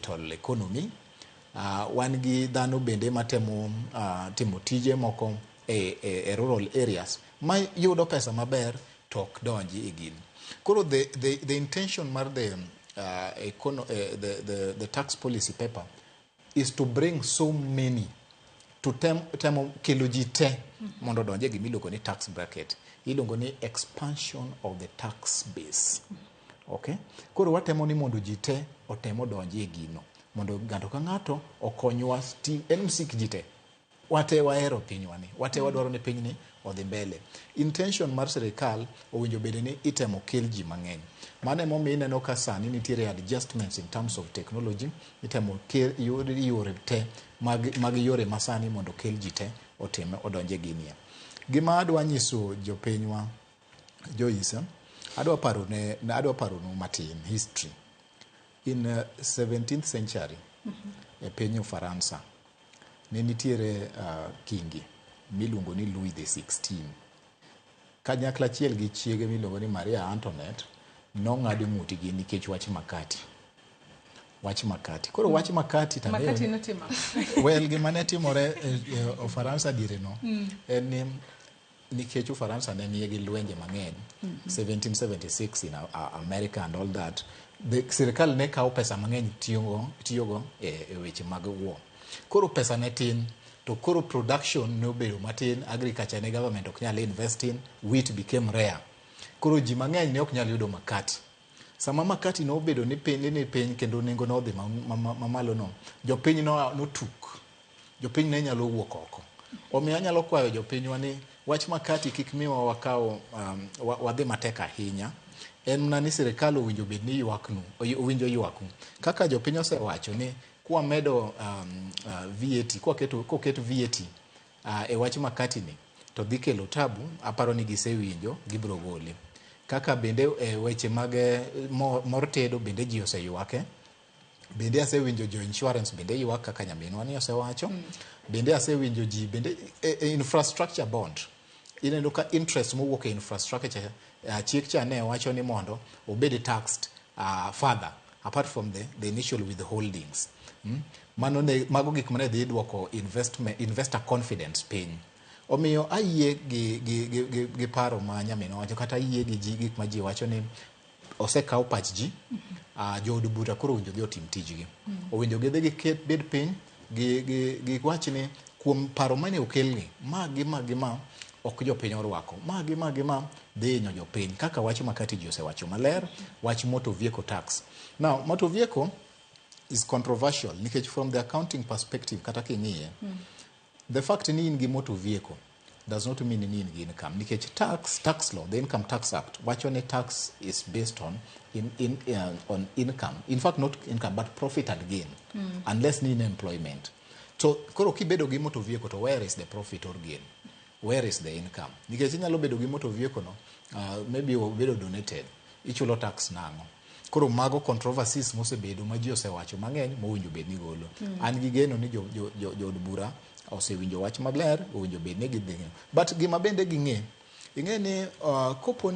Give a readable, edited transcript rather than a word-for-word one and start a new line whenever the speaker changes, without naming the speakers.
digital economy. Wan gi dhano bende matemo timo tije moko e rural areas ma yudo pesa maber to ok donji e gini. Koro the intention mar the tax policy paper is to bring so many to temo kelo ji te mondo odonj e gima iluongo ni tax bracket. Iluongo ni expansion of the tax base. Okay? Koro watemo ni mondo ji te otem odonji e gino. Mondo ng'ato ka ng'ato okonywa en msik ji te. Wate wahero pinywa ni. Wate wadwaro ni pinyni odhi mbele. Intention mar sirikal owinjo bed ni itemo kel ji mang'eny. Mano emomiyo ineno ka sani nitiere adjustments in terms of technology. Itemo kel yore te mag yore masani mondo kel ji te otim odonje ginie. Gima adwa nyiso jopinywa Joyce, adwa paronu matin history. In 17th century e piny Ufaransa ne nitiere kingi miluongo ni Louis the 16. Kanyakla achiel gi chiege miluongo ni Maria Antoinette nong'ad ng'utgi nikech wach makati. Wach makati. Koro wach makati to ang'eyo
Makati notimo ang'o?
Well, gima ne timore e Ufaransa diere no en ni nikech Ufaransa ne nigi lwenje mang'eny 1776 in America and all that, the sirikal ne kawo pesa mang'eny tiyogo e weche mag war. Koro pesa ne tin to koro production ne obedo matin, agriculture ne government ok nyal invest in, wheat became rare. Koro ji mang'eny ne ok nyal yudo makati. Sama makati nobedo ni piny ni piny kendo nengo nodhi mamalo no, jopiny no notuk. Jopiny ne nyalo wuok oko. Omiyo anyalo kwayo jopinywa ni wach makati kik miwa wakaw wadhi matek ahinya. En mana ni sirikal owinjo bed ni ywaknu, owinjo ywaku. Kaka jopiny osewacho ni kwamedo VAT, kwaketo koket VAT e wach makati ni to dhi kelo tabu, aparo ni gisewinjo, gibiro gole. Kaka bende e weche mag mor tedo bende ji oseywake. Bende asewinjo jo insurance bende ywak kaka nyaminwa ni osewacho. Bende asewinjo ji bende e infrastructure bond. Ineno ka interest mowuok e infrastructure chik cha ne wacho ni mondo obed taxed further apart from the initial withholdings. Mano ne mago gik mane dhi duoko investor confidence piny. Omiyo ayie gi paro ma nyaminwa wacho kata ayie gi ji gik ma ji wacho ni osekaw pach ji. Jood bura koro owinjo dhi otim tijgi. Owinjo gidhi giket bed piny gi wach ni kuom paro mane okelni ma gi ma gi ma ok jopiny orwako ma gi ma gi ma dhi hinyo jopiny kaka wach makati ji osewacho maler wach motor vehicle tax. Now motor vehicle is controversial nikech from the accounting perspective kata king'iye, the fact ni in gi motor vehicle does not mean ni in gi income nikech tax law, the Income Tax Act wacho ni tax is based on income, in fact not income but profit and gain, unless ni in employment. So koro kibedo gi motor vehicle to where is the profit or gain? Where is the income? Nikech inyalo bedo gi motor vehicle no, maybe obedo donated, ichulo tax nang'o? Koro mago controversies mosebedo ma ji osewacho mang'eny mowinjo bed ni golo. An gi geno ni jood bura osewinjo wach maler, owinjo bed ni gidhi. But gima bende ging'e, ing'e ni kopo